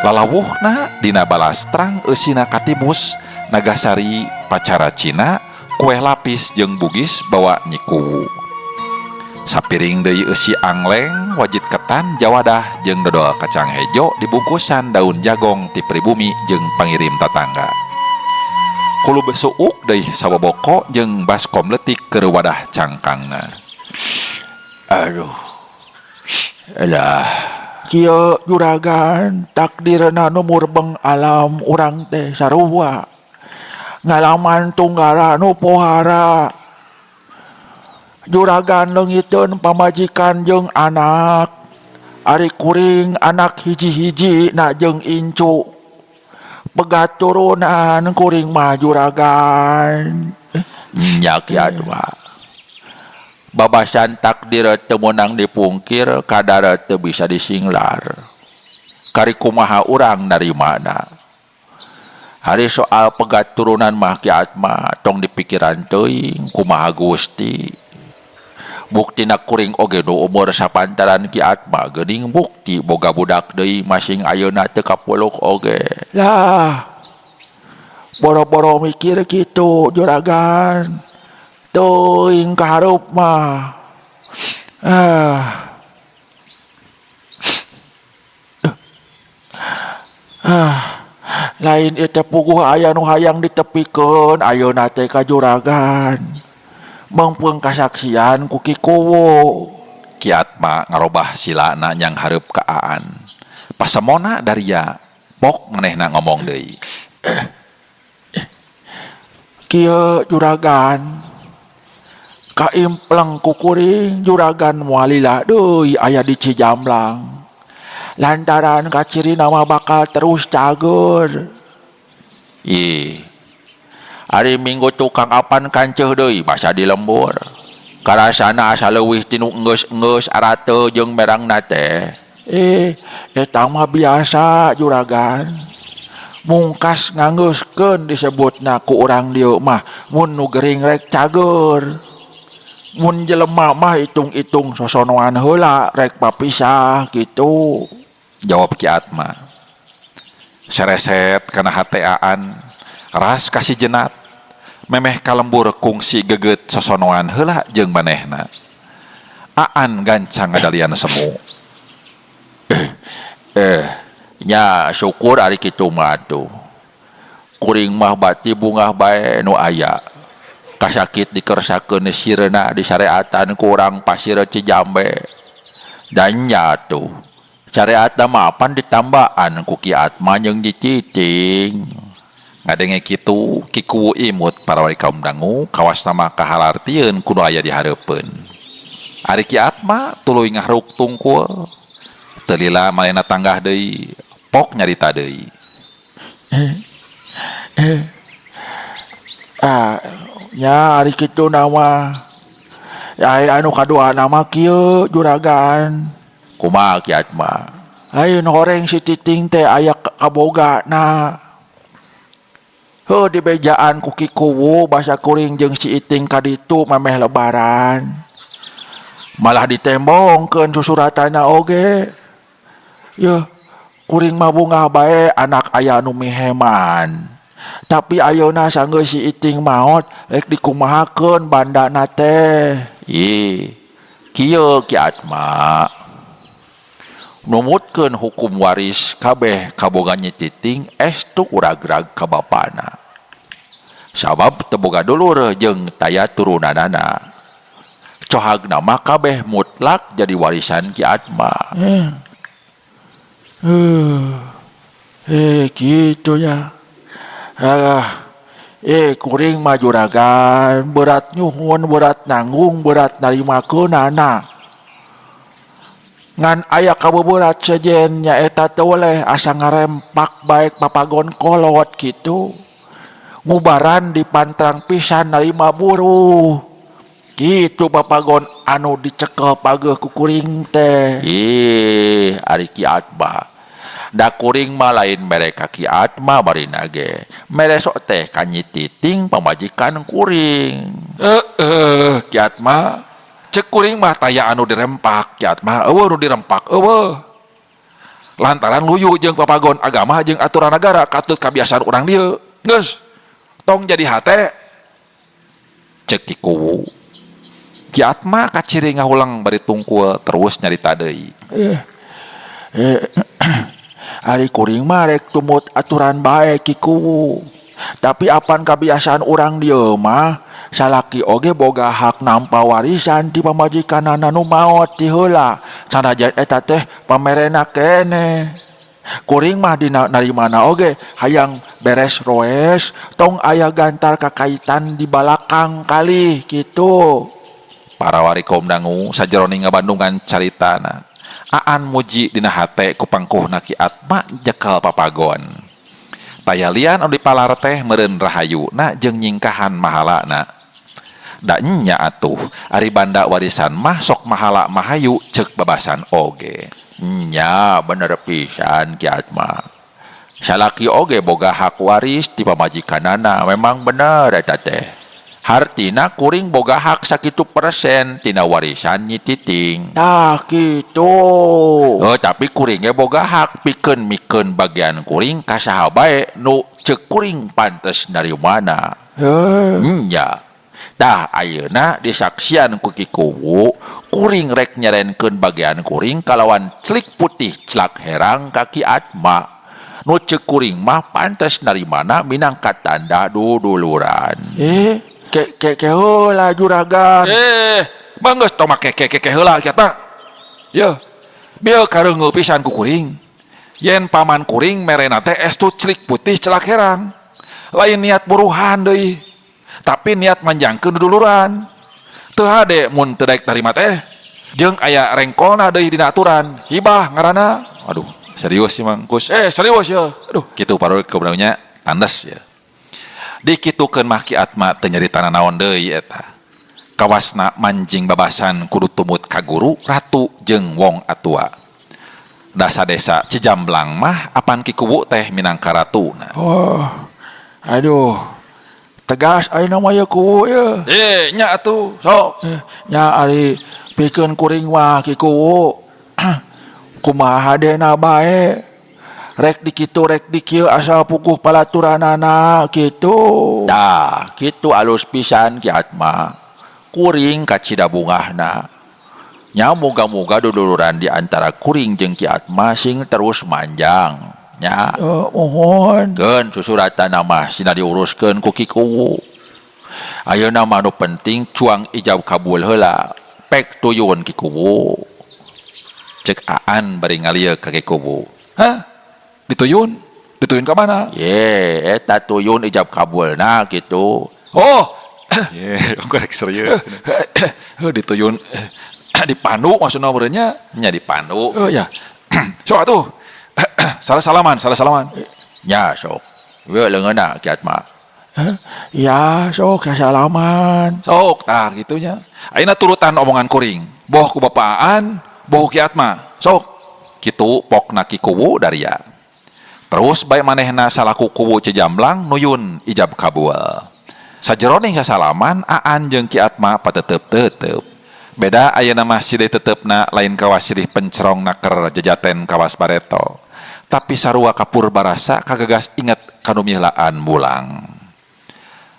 Lalawuhna dina balastrang eusina katimus, nagasari, pacara Cina, kue lapis jeung bugis bawa Nyi Kuwu. Sapiring deui eusi angleng, wajit ketan, jawadah jeung dodol kacang hejo dibungkusan daun jagong ti pribumi jeung pangirim tatangga. Kulub suuk deui saboboko jeung baskom leutik keur wadah cangkangna. Aduh. Alah, Kieu juragan, takdirna nu murbeng alam urang teh sarua. Ngalaman tunggara nu pohara. Juragan leungiteun pamajikan jeung anak. Ari kuring anak hiji-hiji na jeung incu. Pegat turunan kuring mah juragan. Nya Ki Atma. Babasan takdir teu meunang dipungkir, kadar teu bisa disinglar. Kari kumaha urang narimana. Hari soal pegat turunan mah Ki Atma tong dipikiran teuing kumaha Gusti. Buktina kuring oge nu umur sapantaran Ki Atma geuning bukti boga budak deui masing ayeuna teu kapuluk oge. Lah, boro-boro mikir kitu juragan. Teuing kahareup mah. Ah. Ah. Lain ieu teh puguh aya nu hayang ditepikeun ayeuna teh ka juragan. Meungpeung kasaksian ku Ki Kuwu. Ki Atma ngarobah silana nyang hareup ka Aan. Pasemona daria pok manehna ngomong deui. Kieu juragan. Kaimpleng ku kuring juragan moal lila deui aya di Cijamblang. Lantaran kacirina mah bakal terus cager. Ih. Ari minggu tukang apan kanceuh deui basa di lembur. Karasana asa leuwih tinu enggeus-enggeus arate jeung merangna teh. Eta mah biasa juragan. Mungkas nganggeuskeun disebutna ku urang dieu mah mun nu gering rek cager. Mun jelema mah hitung-hitung sosonoan heula rek papisah kitu. Jawab Ki Atma. Sereset kana hate Aan, ras kasih jenat. Memeh kalembur kungsi geget sosonoan heula jeung manehna. Aan gancang ngadalian semu. Nya syukur ari kitu mah atuh. Kuring mah bati bungah bae nu aya. Kasakit dikersakeun sireuna disareatan ku urang pasir Cijambe. Dan nya atuh. Syariatna mah apan ditambaan ku Ki Atma jeung diciting. Ngadenge kitu Ki Kuwu imut para wali kaum dangu kawasna mah kahalartieun kudu aya di hareupeun. Ari Ki Atma tuluy ngahruk tungkul. Teu lila manehna tanggah deui, pok nyarita deui. Ah, nya ari kitu na mah. Ai anu kadua na mah kieu juragan. Kumaha Ki Atma? Lain horeng si Titing teh aya kabogana. Heuh dibejaan ku Ki Kuwu basa kuring jeung si Iting kaditu mameh lebaran. Malah ditembongkeun susuratana oge. Yeuh, kuring mah bungah bae anak aya nu miheman. Tapi ayeuna sanggeus si Iting maot rek dikumahakeun bandana teh. Ih, kieu Ki Atma. Numutkeun hukum waris kabeh kaboga Nyi Titing estu uragrag ka bapana. Sabab teu boga dulur jeung taya turunanana. Cohagna mah kabeh mutlak jadi warisan Ki Atma. Gitu ya. Kuring mah juragan berat nyuhun, berat nanggung, berat narimakeunana. Ngan aya kabeberat sejen nyaeta teu weleh asa ngarempak bae papagon kolot kitu. Ngubaran dipantrang pisan narima buruh. Kitu papagon anu dicekel pageuh ku kuring teh. Ih, ari Ki Atma. Da kuring mah lain mere ka Ki Atma barina ge. Mere sok teh ka Nyi Titing pamajikan kuring. Heeh, Ki Atma. Cek kuring mah taya anu dirempak Ki Atma, eueuh nu dirempak eueuh. Lantaran luyu jeung papagon agama jeung aturan nagara katut kabiasaan urang dieu. Geus, tong jadi hate. Cek Ki Kuwu. Ki Atma kaciri ngahuleng bari tungkul terus nyarita deui. Ari kuring mah rek tumut aturan bae Ki Kuwu. Tapi apan kabiasaan urang dieu mah salaki oge boga hak nampa warisan ti pamajikanana nu maot ti heula sanajan eta teh pamerena keneh. Kuring mah dina narimana oge hayang beres roes tong aya gantar kakaitan di balakang kali kitu. Para wari kaum dangu sajeroning ngabandungan caritana. Aan muji dina hate ku pangkuhna Ki Atma jekel papagon. Taya lian anu dipalar teh meureun rahayuna jeung nyingkahan mahalana. Da nya atuh ari banda warisan mah sok mahala mahayu ceuk babasan oge. Nya bener pisan Ki Atma. Salaki oge boga hak waris ti pamajikanana memang bener eta teh. Hartina kuring boga hak sakitu persen tina warisan Nyi Titing. Tah kitu. Oh, tapi kuring ge boga hak pikeun mikeun bagian kuring ka saha bae nu ceuk kuring pantes narimana. Heuh. Nya. Tah ayeuna disaksian ku Ki Kuwu kuring rek nyerenkeun bagian kuring kalawan celik putih celak herang ka Ki Atma. Nu ceuk kuring mah pantes narimana minangka tanda duduluran. Ke ke ke heula juragan. Banggeus tong make ke ke ke heula Ki Atma. Yeuh. Bieu kareungeuh pisan ku kuring. Yen paman kuring merena teh estu celik putih celak herang. Lain niat buruhan deui. Tapi niat manjangkeun duduluran. Teu hade mun teu daek tarima teh. Jeung aya rengkolna deui dina aturan. Hibah ngaranna. Aduh, serius sih Mang Kus. Serius ya. Aduh, kitu para kebenarannya tandes ya. Dikitukeun mah Ki Atma teu nyaritana naon deui eta. Kawasna manjing babasan kudu tumut ka guru, ratu jeung wong atua. Dasa desa Cijamblang mah apan Ki Kuwu teh minangka ratuna. Oh, aduh. Tegas ayeuna mah ye Kuwu ye. Nya atuh, sok. Nya ari pikeun kuring mah Ki Kuwu. Kumaha hadena bae. Rek dikitu rek dikieu asal puguh palaturanana kitu. Tah, kitu alus pisan Ki Atma. Kuring kacida bungahna. Nya moga-moga duduluran di antara kuring jeung Ki Atma sing terus manjang. Nya. Mohon. Keun susuratana mah sina diuruskeun ku Ki Kuwu. Ayeuna mah nu penting cuang ijab kabul heula. Pek tuyun Ki Kuwu. Cek Aan bari ngalieu ka Ki Kuwu. Hah? Dituyun? Dituyun ka mana? Ye, eta tuyun ijab kabulna kitu. Oh. Ye, korek serius. Dituyun dipandu maksudna meureun nya. Nya dipandu. Oh ya. Sok atuh. Salah salaman, salah salaman. Nya sok. We leungeunna Ki Atma. Ya, sok salaman. Sok tah kitu nya. Ayeuna turutan omongan kuring. Boh ku Bapak Aan, boh ku Ki Atma. Sok. Kitu pokna Ki Kuwu daria. Terus bae manehna salaku Kuwu Cijamblang nuyun ijab kabul. Sajeroning sasalaman Aan jeung Ki Atma patetep-tetep. Beda ayeuna mah silih tetepna lain kawas silih pencerong naker jajaten kawas bareto. Tapi sarua kapur barasa kagagas inget kanu mihelaan mulang.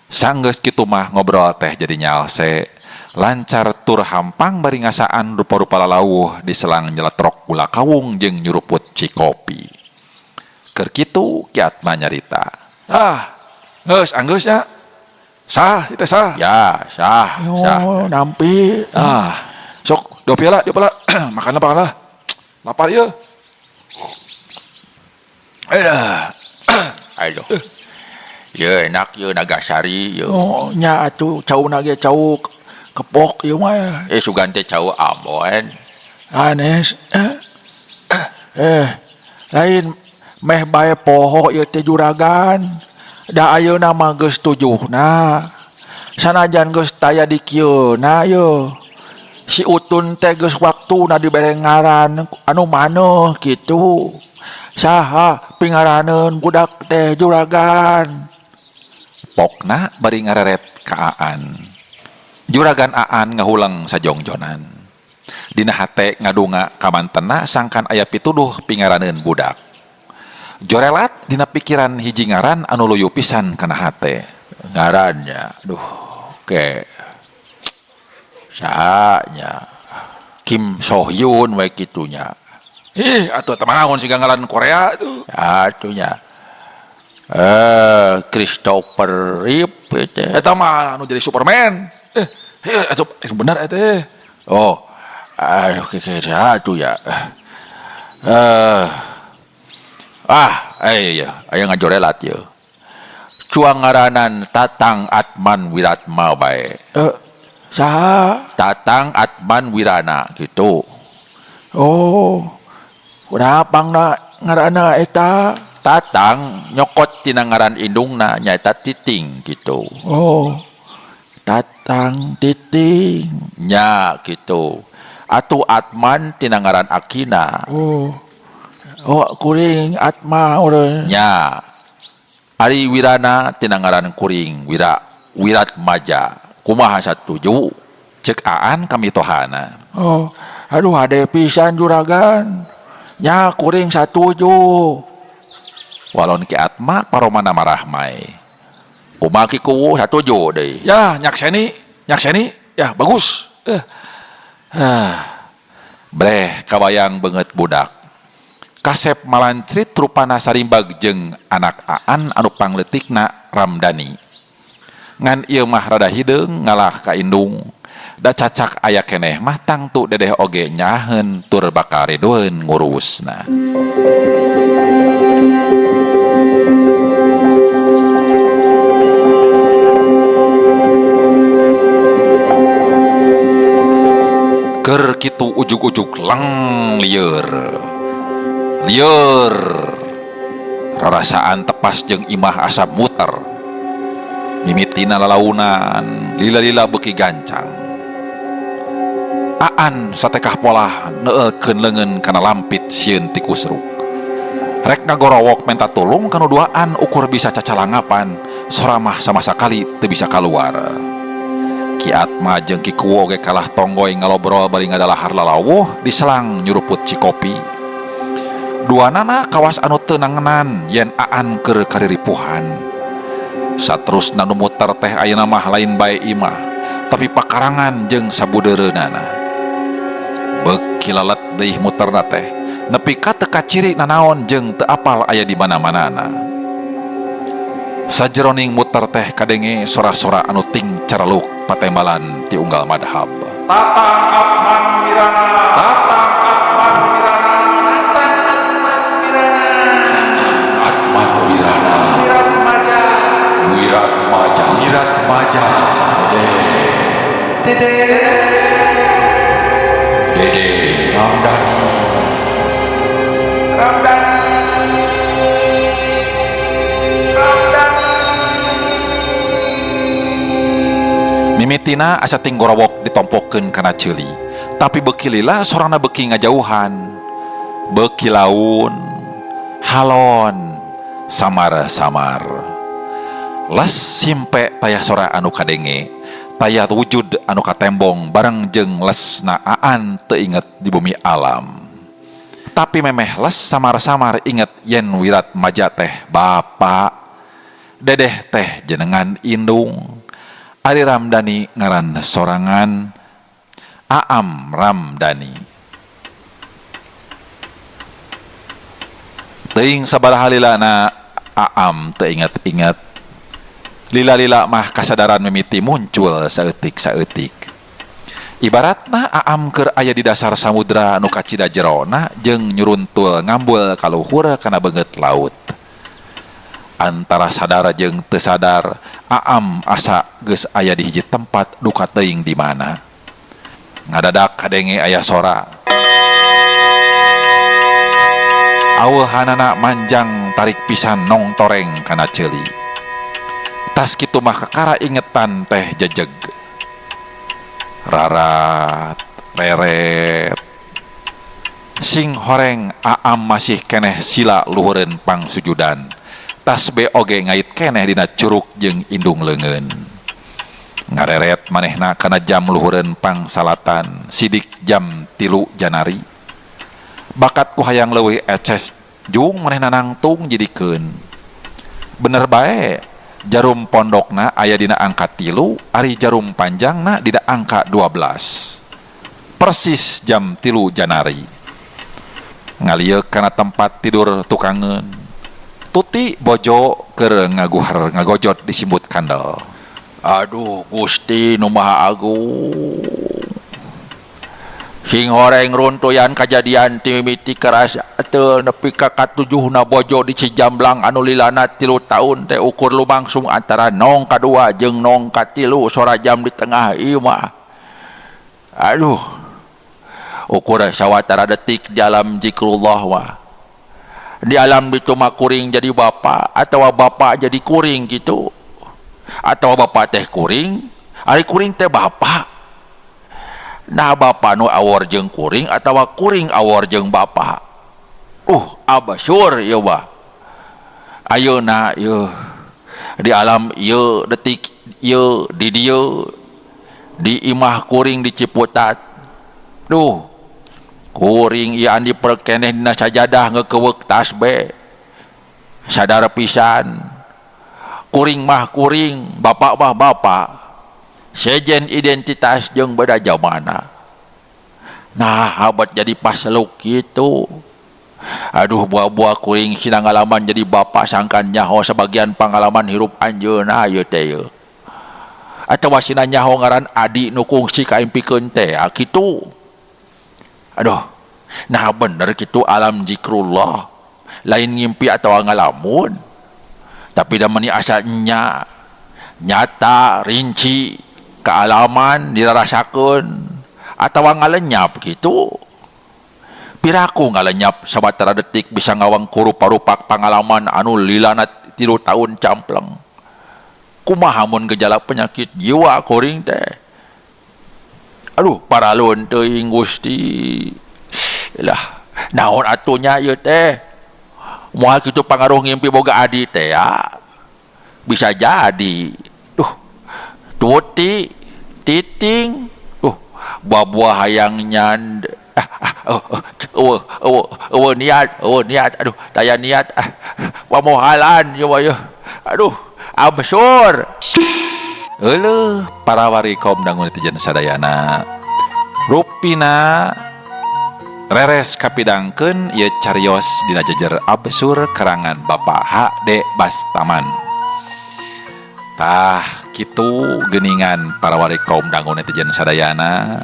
Sanggeus kitu mah ngobrol teh jadi nyalse. Lancar tur hampang bari ngasaan rupa-rupa lalauh di selang nyeletrok gula kawung jeung nyuruput cikopi. Keur kitu Ki Atma nyarita. Ah, geus anggeus nya. Sah, itu sah. Ya, sah, Yo, sah. Nampi. Ah, sok, dopi lah, dopi lah. Makanlah, makanlah. Lapar ieu. Aduh. Aduh. Ye enak ye Nagasari ye. Oh, nya atuh cauna ge cau kepok ieu mah. Sugan teh cau Ambon. Sanes eh lain meh bae poho ieu teh juragan. Da ayeuna mah geus tujuhna. Sanajan geus taya di kieuna yeuh. Si Utun teh geus waktuna dibere ngaran anu maneuh kitu. Saha pingaraneun budak teh juragan. Pokna bari ngareret ka Aan. Juragan Aan ngahuleng sajongjonan. Dina hate ngadunga ka mantenna sangkan aya pituduh pingaraneun budak. Jorelat dina pikiran hiji ngaran anu luyu pisan kana hate. Ngarannya, aduh, ke saha nya Kim So Hyun we kitu nya. Ih, atuh eta mah naon siga ngaran Korea tuh. Atuh nya. Christopher Reeve teh. Eta mah anu jadi Superman. Atuh bener eta teh. Oh, aduh keke saha atuh ya. Iya, aya ngajorelat ieu. Cuang ngaranan Tatang Atman Wiratma bae. Saha? Tatang Atman Wirana gitu. Oh, kunaha pangna ngaranna eta? Tatang nyokot tina ngaran indungna nyaeta Titing gitu. Oh, Tatang Titing. Nya gitu. Atuh Atman tina ngaran akina. Oh, oh kuring Atma urang. Nya. Ari Wirana tina ngaran kuring Wira Wiratmaja. Kumaha satuju? Cek Aan kamitohana. Oh, aduh hade pisan juragan. Nya kuring satuju. Walon Ki Atma paromana marahmai. Kumaha Ki Kuwu satuju deui. Ya, nyakseni, nyakseni. Ya, bagus. Breh kabayang beungeut budak. Kasep malancrit rupana sarimbag jeung anak Aan anu pangleutikna Ramdhani. Ngan ieu mah rada hideung ngalah ka indung. Da cacak aya keneh mah tangtu dedeh oge nyaheun tur bakal ridueun ngurusna. Keur kitu ujug-ujug leng lieur. Lieur. Rarasaan tepas jeung imah asa muter. Mimitina lalaunan, lila-lila beuki gancang. Aan satekah polah neueulkeun leungeun kana lampit sieun ti kusruk. Rek ngagorowok menta tulung kanu duaan ukur bisa cacalangapan, soramah sama sakali teu bisa kaluar. Ki Atma jeung Ki Kuwo ge kalah tonggoy ngalobrol bari ngadalahar lalawuh diselang nyuruput cikopi. Duanana kawas anu teu nangenan yen Aan keur kariripuhan. Saterusna nu muter teh ayeuna mah lain bae imah, tapi pakarangan jeung sabudeureunana. Beuki lelet deui muterna teh, nepi ka teu kaciri nanaon jeung teu apal aya di mana-manana. Sajeroning muter teh kadenge sora-sora anu ting careluk patembalan ti unggal madhab. Tatang Atman Wirana, Tatang Atman Wirana, Tatang Atman Wirana, Atman Wirana, Wiratmaja, Wiratmaja, Wiratmaja, Dede, Dede, Dede, Ramdhani, Ramdhani, Ramdhani. Mimitina asa ting gorowok ditompokeun kana ceuli, tapi beuki lila sorana beuki ngajauhan, beuki laun, halon, samar-samar. Les simpe taya sora anu kadenge, taya wujud anu katembong bareng jeung lesna Aan teu inget di bumi alam. Tapi memeh les samar-samar inget yen Wiratmaja teh bapa, dedeh teh jenengan indung. Ari Ramdhani ngaran sorangan, Aam Ramdhani. Teuing sabaraha lilana Aam teu inget-inget. Lila-lila mah kasadaran mimiti muncul saeutik-saeutik. Ibaratna Aam keur aya di dasar samudra nu kacida jerona jeung nyuruntul ngambul kaluhur kana beungeut laut. Antara sadar jeung teu sadar, Aam asa geus aya di hiji tempat duka teuing di mana. Ngadadak kadenge aya sora. Aweuhanana manjang tarik pisan nongtoreng kana ceuli. Tas kitu mah kakara ingetan teh jejeg. Rarat, reret. Sing horeng Aam masih keneh sila luhureun pangsujudan. Tasbe oge ngait keneh dina curuk jeung indung leungeun. Ngareret manehna kana jam luhureun pangsalatan sidik jam 3 janari. Bakat ku hayang leuwih eces jung manehna nangtung jidikeun. Bener bae, jarum pondokna aya dina angka 3, ari jarum panjangna dina angka 12. Persis jam 3 janari. Ngalieuk kana tempat tidur tukangeun. Tuti bojo keur ngaguhar ngagojot disimbut kandel. Aduh Gusti nu Maha Agung. Sing horeng runtuyan kajadian ti mimiti keras teu nepi ka katujuhna bojo di Cijamblang anu lilana 3 taun teh ukur lumangsung antara nong kadua jeung nong katilu sora jam di tengah ieu mah. Aduh. Ukur sawatara detik di alam zikrullah mah. Di alam itu mah kuring jadi bapak atau bapak jadi kuring gitu. Atau bapak teh kuring, ari kuring teh bapak. Nah bapak nu awor jeung kuring atau kuring awor jeung bapak. Abasur ieu mah. Ayeuna ieu di alam ieu detik ieu di dieu di imah kuring di Ciputat. Duh, kuring ieu andi perkeneh dina sajadah ngekeuweuk tasbih. Sadar pisan. Kuring mah kuring, bapak mah bapak. Sejen identitas jeung beda jamana. Nah, habat jadi paseluk gitu. Aduh, buah-buah kuring sina ngalaman jadi bapak sangkan nyaho sebagian pengalaman hirup anjeunna ieu teh ieu. Atawa sina nyaho ngaran adi nu kungsi kaimpikeun teh, ah, kitu. Aduh, nah bener kitu alam zikrullah. Lain ngimpi atawa ngalamun. Tapi da meni asa nya, nyata, rinci, kealaman dirarasakeun atawa ngalenyap gitu. Piraku ngalenyap sabatara detik bisa ngawang kurupa-rupak pengalaman anu lilana 3 tahun campleng. Kumaha mun gejala penyakit jiwa kuring teh. Aduh, paralun teuing Gusti. Lah, naon atunya ieu teh? Moal kitu pangaruh ngimpi boga adi teh ya. Bisa jadi. Duh, tuti, titing, buah-buah hayang nyand. Niat, niat, aduh, taya niat, pamohalan, ieu mah, ieu. Aduh, absur. Euleuh, para wari kaum dangun netizen sadayana. Rupina reres kapidangkeun ieu carios dina jejer absur karangan Bapak HD Bastaman. Tah kitu geuningan para wari kaum dangun netizen sadayana.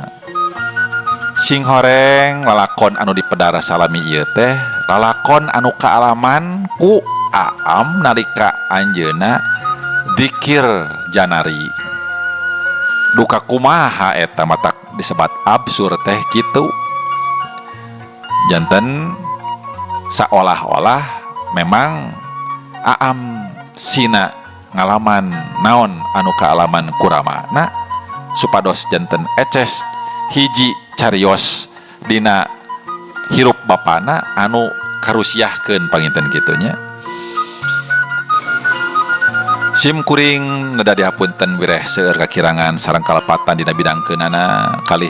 Sing horeng lalakon anu dipedar salami ieu teh lalakon anu kaalaman ku Aam nalika anjeunna dikir janari. Duka kumaha eta matak disebat absur teh kitu. Janten saolah-olah memang Aam sina ngalaman naon anu kaalaman kuramana supados janten eces hiji carios dina hirup bapana anu karusiahkeun panginten kitunya. Sim kuring neda dihapunten wireh seueur kakirangan sareng kalepatan dina bidang keunana kalih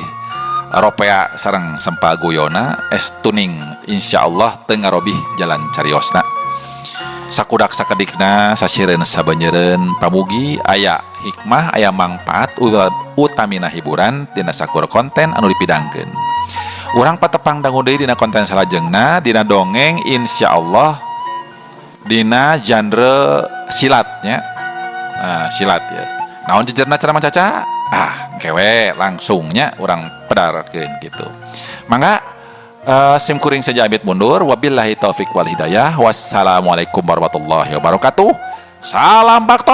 ropea sareng sempa guyona es tuning insyaallah teu ngarobih jalan cariosna. Sakudak sakedikna sasireun sabenyeureun pamugi aya hikmah aya mangpaat utamina hiburan dina sakur konten anu dipidangkeun. Urang patepang dangu deui dina konten salajengna dina dongeng insyaallah dina genre silatnya. Nah, silat ya. Naon jejerna cara macaca? Ah, kewe langsungnya urang pedarkeun gitu. Mangga sim kuring saja amit mundur. Wabillahi taufik wal hidayah. Wassalamualaikum warahmatullahi wabarakatuh. Salam baktos.